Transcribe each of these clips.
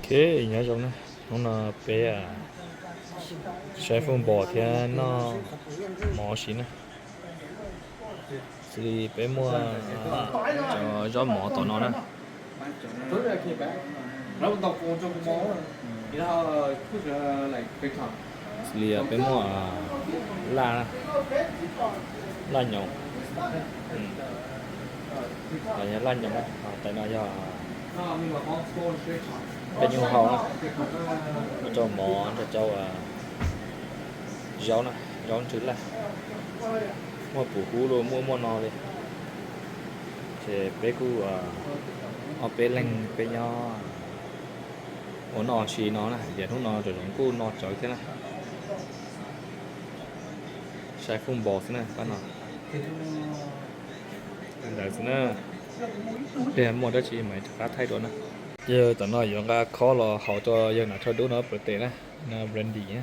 Ok, nyob zoo na, hnub no peb saib football thiab noj mov si na. Xws li peb muaj cov zaub mov tom no na. Xws li peb muaj laj, laj nyoos, laj nyoos, tais no yog peb nyuj hau na, ua rau mov nrog rau zaub na, zaub ntsw laj, muaj pum hub los muaj muaj no li. Ces peb kuj ob peb leeg peb nyob ua noj si no na, tias hnub no tseem zoo kuj no tsawv thiab na. Saib football xwb na pab no. Ntawd xwb na, tiag muaj dab tsi mas rov qab thaij dua na. Yog tom no yuav nqa khob los haus rau yawg nam thawj dub no pawv tes na, no Brandy na.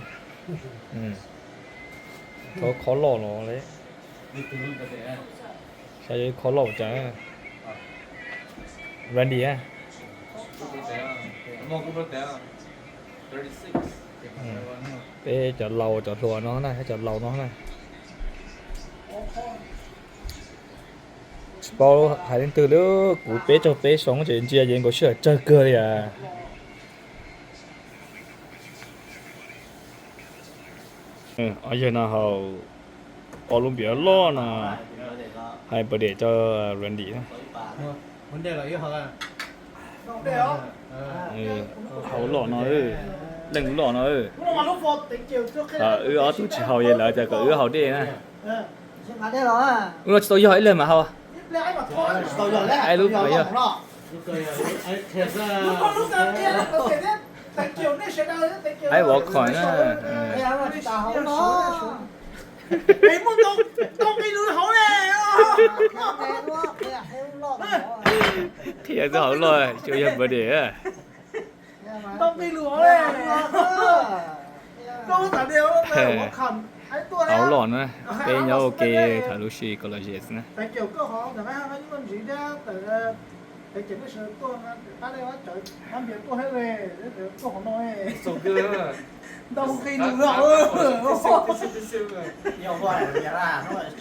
Thaub khob loj los li. Saib yuav khob loj cas. Brandy a. Peb cov laus cov hluas no na, cov laus no na. Tsis paub hais leej twg li, kuv peb caug peb xyoo ces ntsia ces nkaus sij hawm tsawg kawg li as. Ob yawg no haus Columbia loj no, hais birthday rau Randy na. Haus loj no, leej loj no. Wb ob tug tsis haus es lawv tias kom wb haus dej na. Wb no tsis tau yog ib leeg mas haus. Ai lub yog. Ai vov khoom na. Qhia txog haus loj, tsuas yog birthday. Haus loj na, peb nyob ua ke tham lus si college na.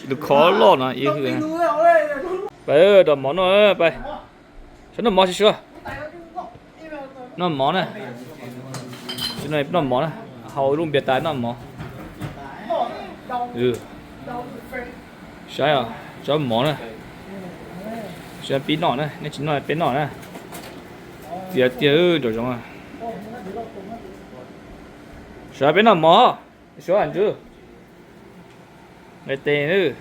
Lus khob loj no ib hwm. Pais, rau mov noj, pais. Saib noj mov sib sua. Noj mov na. Noj mov na. Haus lub npias tas noj mov. Saib, tsob mov na. Saib pib noj na, nej tsis noj peb noj na. Tiav tiag nraum zoov. Saib peb noj mov. Suav ntswb. Nqe tes.